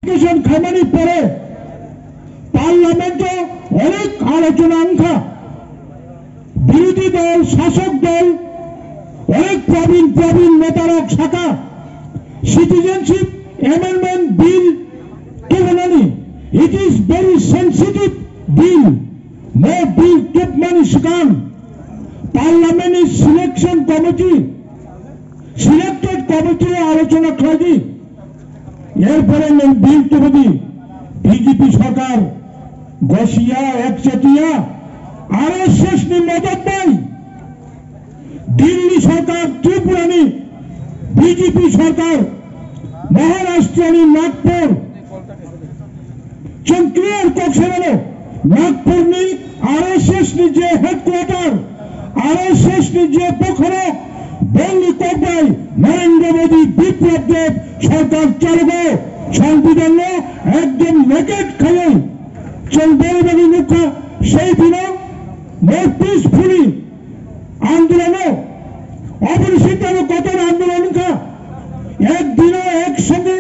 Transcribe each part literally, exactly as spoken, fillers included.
Notification khaimani pore Parliament-o onek alochona wngkha. Birodhi dol, sasok dol, onek probin probin netarok sakha, Citizenship Amendment Bill tubunani, it is very sensitive bill. Mo bill tubmani swkang Parliament-ni Selection Committee, Selected Committee-o alochona khlai di. Erpore nwng bill tubudi. B J P sorkar gosiya, ekchetiya, R S S ni modot bai Delhi sorkar, Tripura ni B J P sorkar, Maharashtra ni Nagpur, chwng clear kok sai mano, Nagpur ni R S S ni je headquarter, R S S ni je bokhorok, bongni kok bai Narendra Modi, Biplab Deb sorkar chalogo, Songbidan no ekdom naked khaiwi chwng bari bari nukha. Sei dino mo peacefully andolono, oboni sitano kotor andolon wngkha. Ek dino ek songe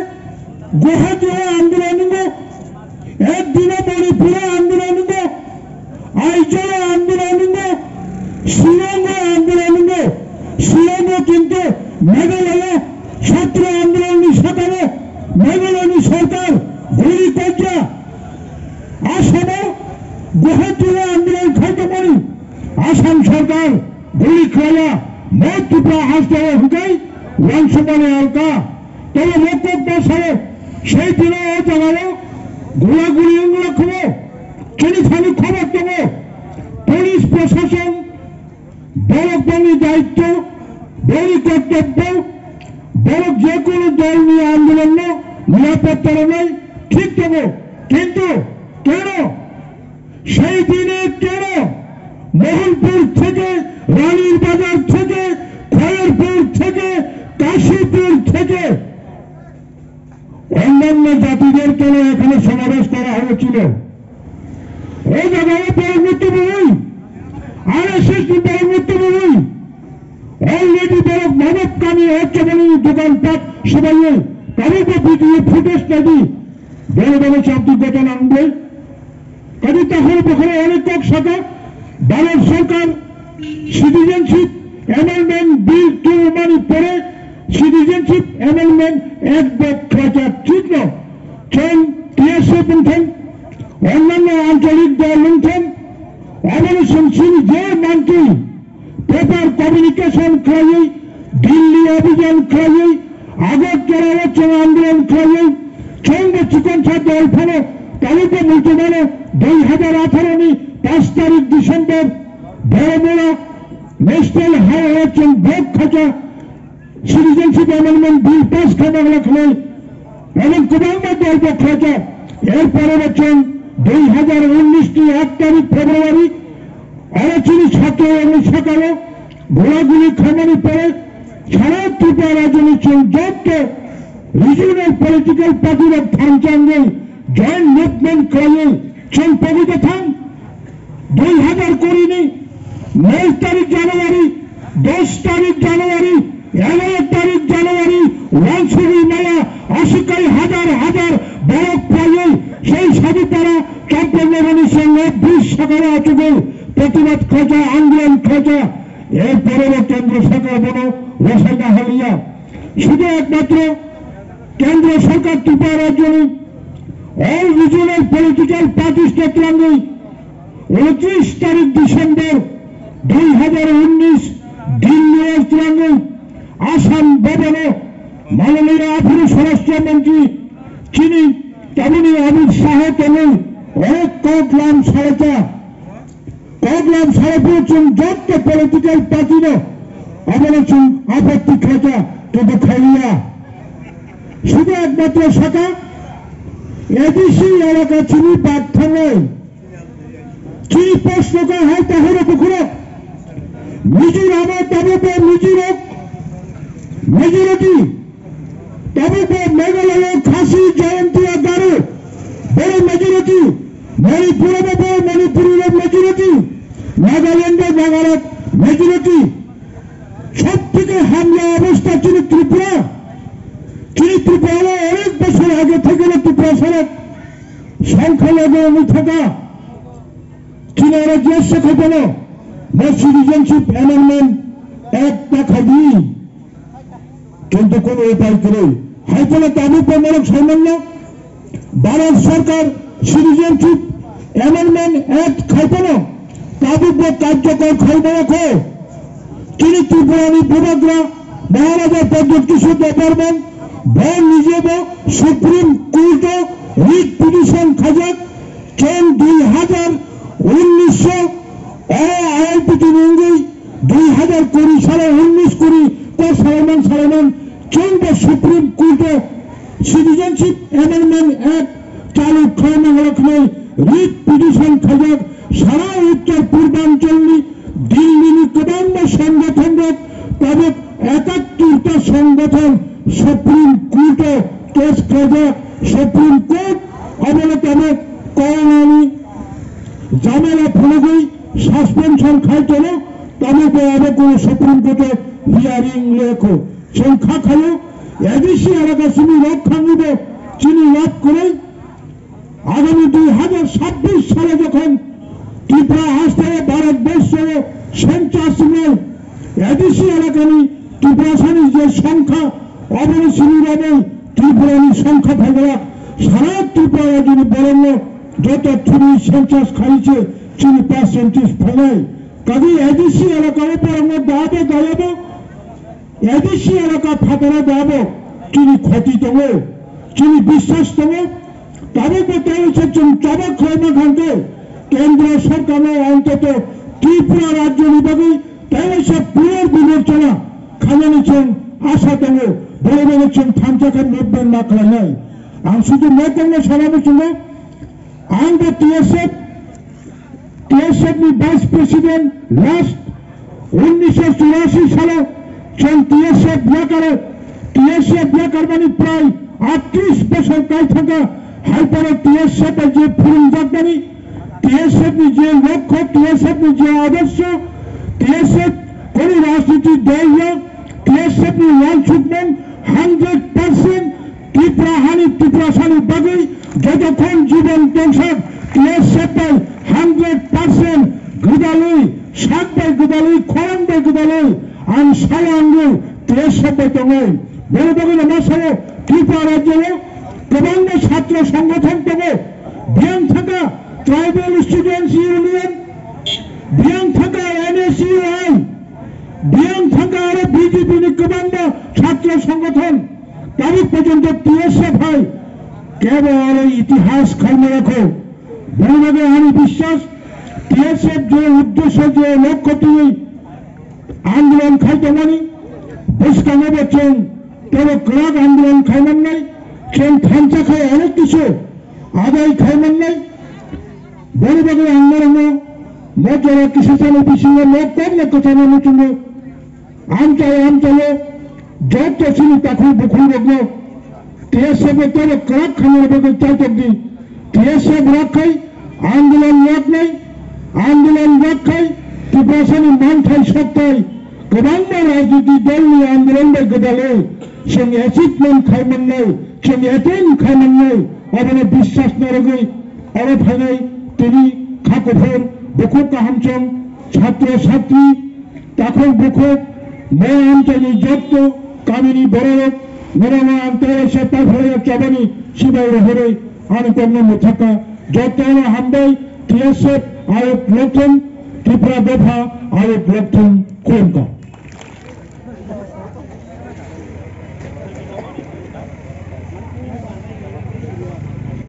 Guwahati o andolon wngo, ek dino Manipur o andolon wngo, Aizawl o andolon wngo, Shillong o andolon wngo. Shillong o kintu Meghalaya chhatro andolon ni sakao Meghalaya ni sorkar guli kajya. Asamo Guwahati o andolon khaitongmani Assam sorkar guli khlaiya, mo Tripura hasteo hwnkhe uansukmani alka. Tei mo kok bwsao sei dino o jagao gula guli wngla kho, chini thani khobor tongo. Police proshashon borok bongni daityo, bongni kortobbo, borok jekunu dolni andolonno nirapotta rwnai thik tongo, kintu keno সেই দিনে কেন মোহনপুর থেকে, রানীর বাজার থেকে, খয়েরপুর থেকে, কাশীপুর থেকে অন্যান্য জাতিদের কেন এখানে সমাবেশ করা হয়েছিল? ওই জায়গায় বড় গুরুত্বপূর্ণ, আর এস এস বড় গুরুত্বপূর্ণ। Already borok manok kami hokchomani dokan pat swbaio, tabukbo video footage naidi. Boro boro chapti goto nangbai. Kadi tahor bokhoro onek kok saka, Bharat Sarkar Citizenship Amendment Bill tubumani pore Citizenship Amendment Act bo khlaijak, thik no? Chwng T S F wngthang, onnanno ancholik dol wngthang, obono chwng chini je mantri, paper communication khlaiwi, Delhi abhijan khlaiwi, Agartala o chwng andolon khlaiwi, chwngbo chikonsa dol phano tabukbo muitu mano, dui hazar atharo ni paanch tarik December Boromura National Highway o chwng bok khacha Citizenship Amendment Bill pass khaima wngla khlai, emon kwbangma dol bo khlaijak. Erpore bo chwng dui hazar unnish ni ek tarik February aro chini chhatro rokni sakao gula guli khaimani pore sara Tripura rajyoni chwng jotto regional political party rok thangjagwi joint movement khlaiwi chwng pogwi da thang. Dui hazar kuri ni noi tarik January, dos tarik January, egaro tarik January, wansugwi maya, aswk kai hazar hazar borok phlaiwi sei Sadupara Champaknagarni sengno bridge sakao achugwi protibad khlaijak, andolon khlaijak. Erpore bo Kendra Sarkar bono rwchapna hamya. Sudu ekmatro Kendra Sarkar Tripura rajyoni all regional political parties no twlangwi unotris tarik December dui hazar unnish Delhi o twlangwi Assam Bhavan o mananiya aphuru Swarashtra Mantri chini tabukni Amit Shah tongwi onek kok lam salaijak. Koklam saiphuru chwng jotto political party no abono chwng apatti khlaikha, kintu khailiya. Sudu ekmatro saka A D C elaka chini bak thangnai. Chini post no ka hai tahoro bukhurok. Mizoram o tabukbo Mizo rok majority. Tabukbo Meghalaya Khasi Jaintia Garo boro majority, Manipur bo Manipuri rok majority, Nagaland o Naga rok majority. Sob theke hamya obostha chini Tripura, chini Tripura o onek bochor age theke no Tripura sara songkha loge wngwi thaka. Chini oro je se khaipano, mo Citizenship Amendment Act ta khaidi. Kintu kono upai kwrwi. Hai phano tabuk bo norok sai manna, Bharat Sarkar Citizenship Amendment Act khai phano tabuk bo karjokor khai maya kho. Chini Tripura ni Bubagra Maharaja Pradyut Kishore Debbarman bo nije bo Supreme Court o writ petition khajak, chwng dui hajar unnish o I L P T ni wngwi dui hajar kuri salo unnish kuri ta salaiman salaiman chwng bo Supreme Court o Citizenship Amendment Act chalu khlaina hwnwi writ petition khajak. Sara Uttor Purbanchal ni Delhi ni kwbangma songgothon rok tabuk ekattor ta songgothon Supreme Court o case khajak. Supreme Court abono tabuk Corona ni jamela phunugwi suspension khai tono, tamo bo abo kuno Supreme Court o hearing lekho. Chwng kha khayo, A D C elaka simi rok khangni bo chini lab kwrwi. Agami dui hajar sabbish salo jokhon Tripura hasteo Bharat borso o census wngnai, A D C elakani Tiprasani je songkha, oboni simi romwi Tripurani songkha phaigwlak. Sara Tripura rajyoni borokno joto thubui census khaiwi se chini percentage phainai. Kagwi A D C elaka o borokno dabo dayabo, A D C elaka phataro dabo chini khoti tongo, chini biswas tongo. Tabukbo tei se chwng choba khlaima khankhe kendro sorkarno ontoto Tripura rajyoni bagwi tei se punorbibochona khainani chwng asa tongo, borok bai chwng thansa khe movement ma khlainai. Ang sudu motongno sana muchungo, ang bo T S F, T S F ni Vice President last unnisho churasi salo chwng T S F yakaro, T S F yakar mani prai atris bosor kai thangkha, hai phano T S F bai je phwrwngjakmani, T S F ni je lokho, T S F ni je adorsho, T S F kunu rajniti dol ya, T S F ni uansukmung hundred percent Tripura hani Tiprasani bagwi jotokhon jibon tongsak T S F bai hundred percent gwdalwi, sak bai gwdalwi, khorang bai gwdalwi ang salango T S F bai tongo. Boni bagwino ma sao Tripura rajyo o kwbangma chhatro songgothon tongo. Biyang thangkha Tribal Students Union, biyang thangkha N S U I, biyang thangkha aro B J P ni kwbangma chhatro songgothon. Tabuk porjonto T S F hai kebo aro itihas khaimaya kho. Boni bagwi ani biswas T S F je uddesho je lokho twiwi andolon khai tongmani bwskango bo chwng tebo kwrak andolon khai mannai, chwng thansa khai onek kisu adai khai mannai. Boni bagwi ang norokno mo jora kisa sani bisingo nok kokno kwchangma muchungo. Amchai amchaio joto chini takhuk bukhuk rokno T S F no tebo kwrak khamani bagwi chaitok di. T S F rakkhai andolon yaknai, andolon rakkhai Tiprasani manthai sokthai kwbangma rajniti dolni andolon bai gwdalwi chwng achievement khai mannai, chwng attain khai mannai, abono biswas narwgwi oro phainai tini kha kuphur bukhuk kahamchong chhatro chhatri takhuk bukhuk, maya amchaini jotto kamini bororok, norokno ang tei waisa paiphalaiya chabani sibai rohorwi ani kokno mwthakha. Jottono hambai, T S F ayuk lokthung, Tripura dopha ayuk lokthung, khulumkha.